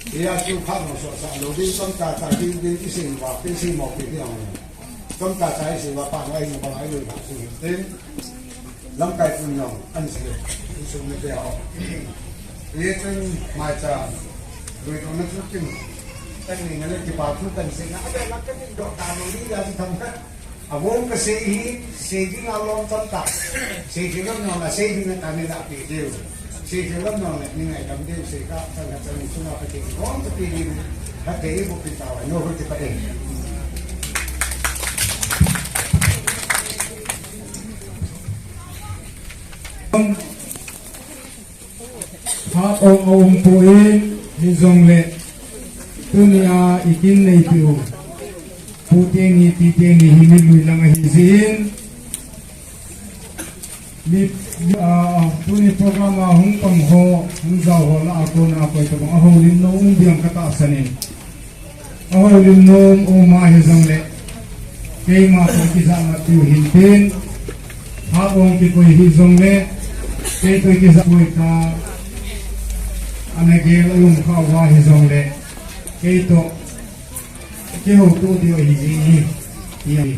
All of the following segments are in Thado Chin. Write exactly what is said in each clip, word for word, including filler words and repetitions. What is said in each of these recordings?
Hiya chu kha mo so sa lo ding, chomcha cha ding ding, i sei va, i sei mo pe ding ang. Chomcha cha i sei va pa mo ai mo ba ai lo ba su ding. Lamkai pu nyong, an sei, i su me te ho. Ye chen mai cha, lui to na chu kin. Kan ni na le ki pa chu kan sei na, a be la kan ni do ta lo ding ya si tham khat. Avong kasei hi, sei ding a lom tam ta. Sei ding lom nong a, sei ding a tani la pi diu. Sei ding lom nong le, ni ngai dam diu, sei ka, tan ka tan ni suna ka ding lom ka pi diu. Ka te i bu pi ta wa, no hu ti pa ding. Hat ong a um poi, hijongle tunia i kin neipi u. Pu teni, pi teni hi mi lui lang ahi jin. Mi, a, tuni program a hung pang ho, hung jao ho lah a kona koi tabang a houlim nom um diam ka tahsan in. A houlim nom um ahi jongle, keima toh kijahna tiu hin tin, hat ong kikoi hi jongle, kei toh kijah koi ta, ana gel a um kha uva hi jongle, kei toh kihouto diu ahi ji hi, hi ahi.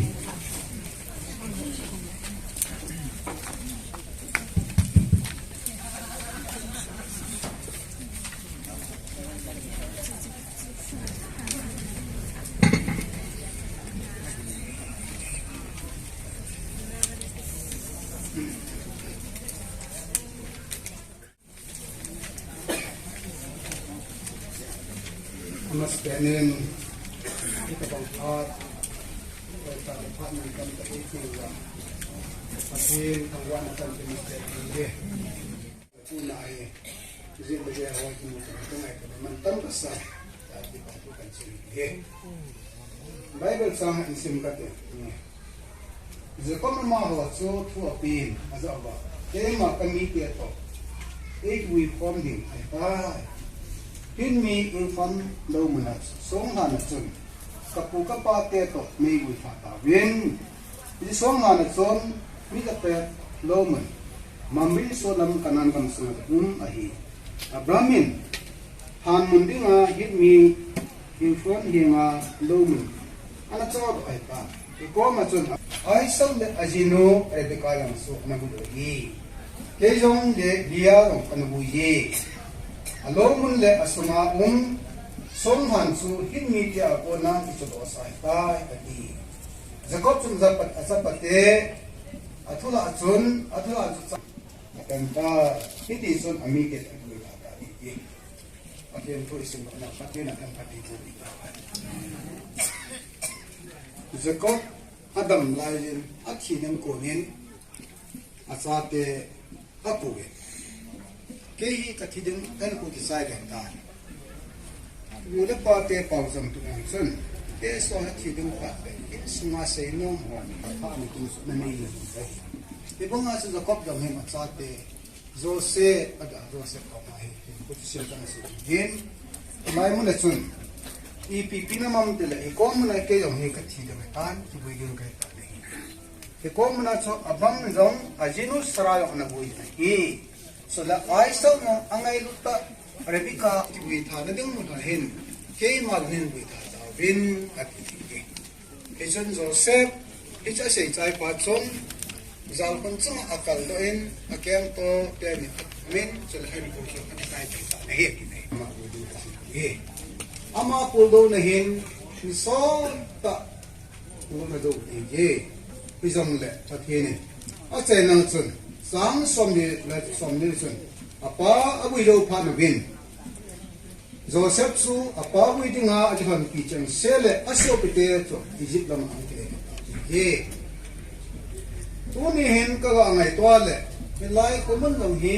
Amasapen in, hitabang phat, koi ta phat man kam ta ei tiu a. Pathen thangvahna kan pe amasapen in. Tuna hi, jin le je hoi kimu ta, tu ngai ta, man tam ka sa, ta ti pa tu kan sim hi. Bible chang in sim kate. Jacob ama ho chu thu apen, ajah uva, keima ka mite toh eivui khom ding ahitai. Hin mi eifan lou mun a chu, songhan a chun, ka pu ka pa te toh neivui kha tauvin. Hiche songhan a chun, mi ka pet lou mun, Mamre solam Canaan gam sunga um ahi. Abraham in, han mun dinga Hit mi Ephron henga lou mun ana choh ahitai. Hikoma chun Isaac le ajinu Rebekah jong chu ana lut u ahi. Kei jong le Leah jong kana vui e. Alou mun le asunga um songhan chu Hit mite a kona kichoh doh sa ahitai, ati. Jacob chun achapat, achapate, athulah chun, athulah chun, atam tai, hiti chun amite toh eivui kha tai, ati. Pathen thu isim na, Pathen in atam khat eiboh peh tauhen. Jacob adam laiyin, athi ding konin, achate akou e. Kei hi kathi ding, kakou kisai ding tai. U le pate pao jong tu jong chun, Esau athi ding phat le, insunga seinom ho, apha ni tu na nei le tai. Hibanga chu Jacob jong hin achate, Joseph, ada Joseph koma hi, kut sil kan si hin. Lai mun a chun, ipi pi na mam te le, hikom mun a kei jong hi kathi ding tan, kivui ding kahi tan. Hikom mun a chu Abraham jong, ajinu Sarah jong ana vui ahi. Chule Isaac jong angailut tah, Rebekah kivui thana ding mun a hin, keima jong hin vui tha tauvin, ati. Hichun Joseph, hiche asei chai pa chun, jalkhun chunga akaldoh in, akengto teni amin, chule ahin pu chu ana kai thei tan ahi, ati. Ama vui ding ahi e. Ama puldoh na hin, ni som tah, Pu na do ti hi, hijongle Pathen in achaina chun, chang somni le somni chun, apa avui jou phat uvin, Joseph chu apa vui dinga akilhonpi chengse le asopite chu Egypt lama ahung kile hi. Tuni hin kaga ngaito le, hilai khomun jong hi,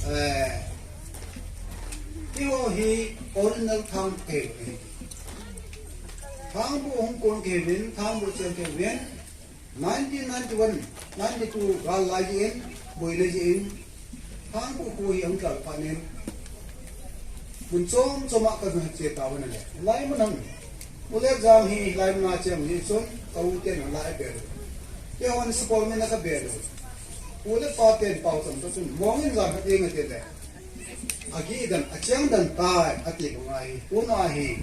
eh, eiho hi original thang kei hi. Thangboh hung kon kei uvin, Thangboh cheng kei uvin, nineteen ninety-one, ninety-two gal lai jeh in, boina jeh in, Thangboh kho hi ahung kal phat in, mun chom chom a kache tauvin ale. Lai mun a, U Letjang hi lai mun a cheng jeh chun, ka u ten lai abel u. Keihon school min a kabel u. U le pa ten pao chom chom chun, morning jam khat jeng ati le. Agih dan, acheng dan tai, ati banga hi, tuna hi.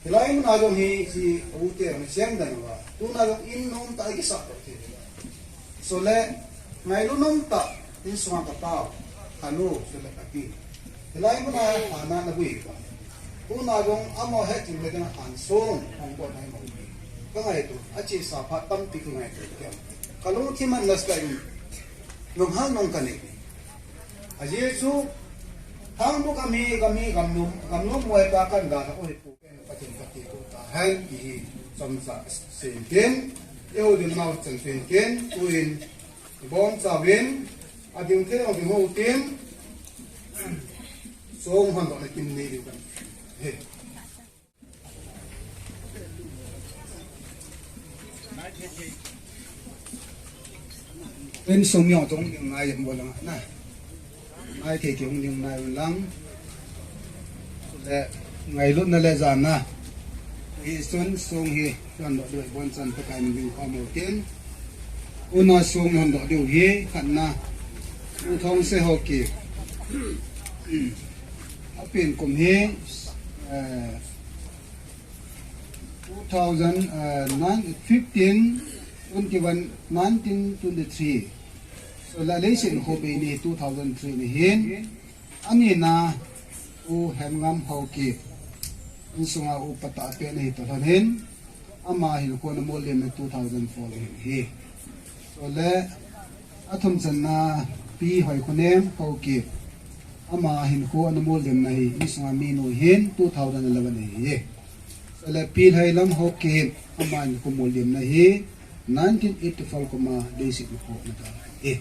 Hilai muna jong hi, chi, ute, acheng dan uva. Tuna jong in nom ta, akisah ta, ti. Chule, ngailut nom ta, insunga katao, kanu, chule kapi. Hilai muna, hana nabui uva. Tuna jong, amaho hetjing le ding, hansung, hung bol nai mo. Kangaito, achesa phat tampi kangaito, ti. Kalungthim a nasa in, nung hal nung kanei. Ajeh chu, Thangbu gam hi, gam hi, gamnom, gamnom muaipa kandalha u hi pu pen Pathen kati pu tahen, ti hi chomcha seiyin tin, eiho dinmun chan pen tin, tuin, ibonchauvin, ading thei ho ding ho tin, song hon doh le kin nei diu kan. He. Insung mi jong hung ding ngai mo lang na. Ngai thei thei hung ding ngai lang. Le ngailutna le jana. Hichun song hi, hon doh diu bonchan Pakai min ding khom u tin. Tuna song hon doh diu hi, khatna. U Thongse Haokip. Apen kum hi, eh, two thousand, uh, nine, fifteen, twenty-one, nineteen, twenty-three. Chule leiset hinkho bei ni two thousand three ni hin. Anina U Hemngam Haokip. Insunga upa tah pen ahi toh lhon hin. Ama hinkho ana molliemna two thousand four ni hin ahi. Chule, athum channa Pi Hoikhonem Haokip. Ama hinkho ana molliemna hi, insunga minu hin two thousand eleven ahi. Chule Pi Lhailam Haokip, ama hinkho molliemna hi, nineteen eighty-four kum a leiset hinkho ana dalha ahi.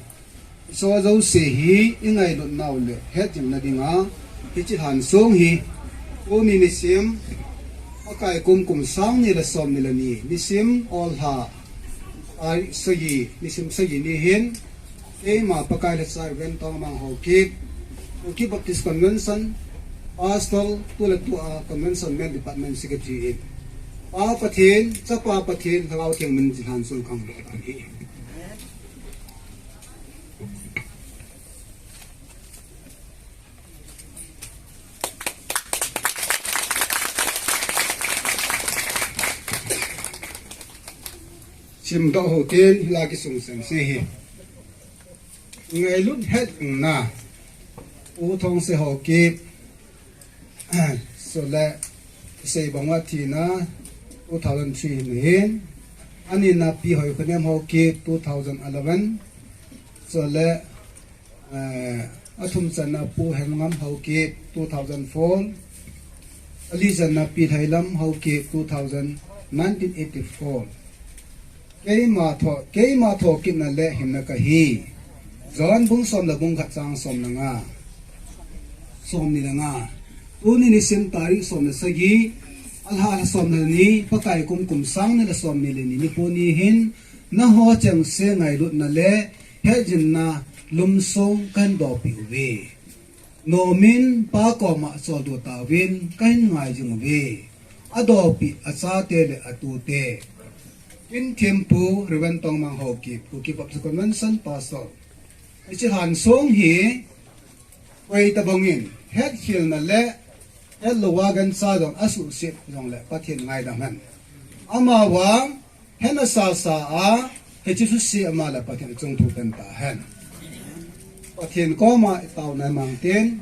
Hiche jouse hi, ingailutnau le, hetjingna dinga, hiche lhansong hi, tuni nisim, Pakai kum kum sang ni le som ni le ni, nisim, olha, Ai, sagi, nisim sagi ni hin, keima Pakai lhacha Reverend Tongmang Haokip, Haokip Baptist Convention, Pastor, tu le tu a Convention Men Department Secretary in. Pa Pathen, Chapa Pathen, Lhagao Theng min jilhan sun khang lo ta hi. Simdoh hou tin, hila kisung seng se hi. Ngailut het na. U Thongse Haokip. Chule, sei bang uva thina, two thousand three ni hin. Anina Pi Hoikhonem Haokip, two thousand eleven. Chule, Eh, athum channa Pu Hemngam Haokip, two thousand four. Ali channa Pi Lhailam Haokip, two thousand, nineteen eighty-four. Keima tho, keima thokitna le hinna kahi. John bung som le bung khat chang som le nga. Som ni le nga. Tuni nisim tarik som le sagi. Alha som le ni. Pakai kum kum sang ni le som ni le ni. Nipo ni hin. Nangho chengse ngailutna le. Hetjinna lumsong kahin dohpeh uve. Nomin Pa koma choldo tauvin kahin ngai jing uve. Adohpeh achate le atute. Kin thempu Reverend Tongmang Haokip, Kuki Baptist Convention Pastor. Hiche lhansong hi, koi tabang in, hetkhelna le, hetlou a gancha jong asuhset jongle Pathen ngaidam hen. Amavang, Hena sasa a, hiche suse ama le Pathen chung thu tan tahen. Pathen koma i taona mang tin,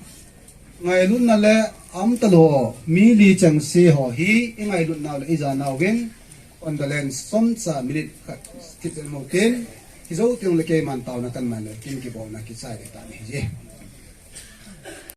ngailutna le aum talou, mi li chengse ho hi, i ngailutnau le i janau vin, condolence chomcha minute khat thip vel mo tin, hijou teng le keiman taona kan man le, kin kibolna kichai le ta ni ji.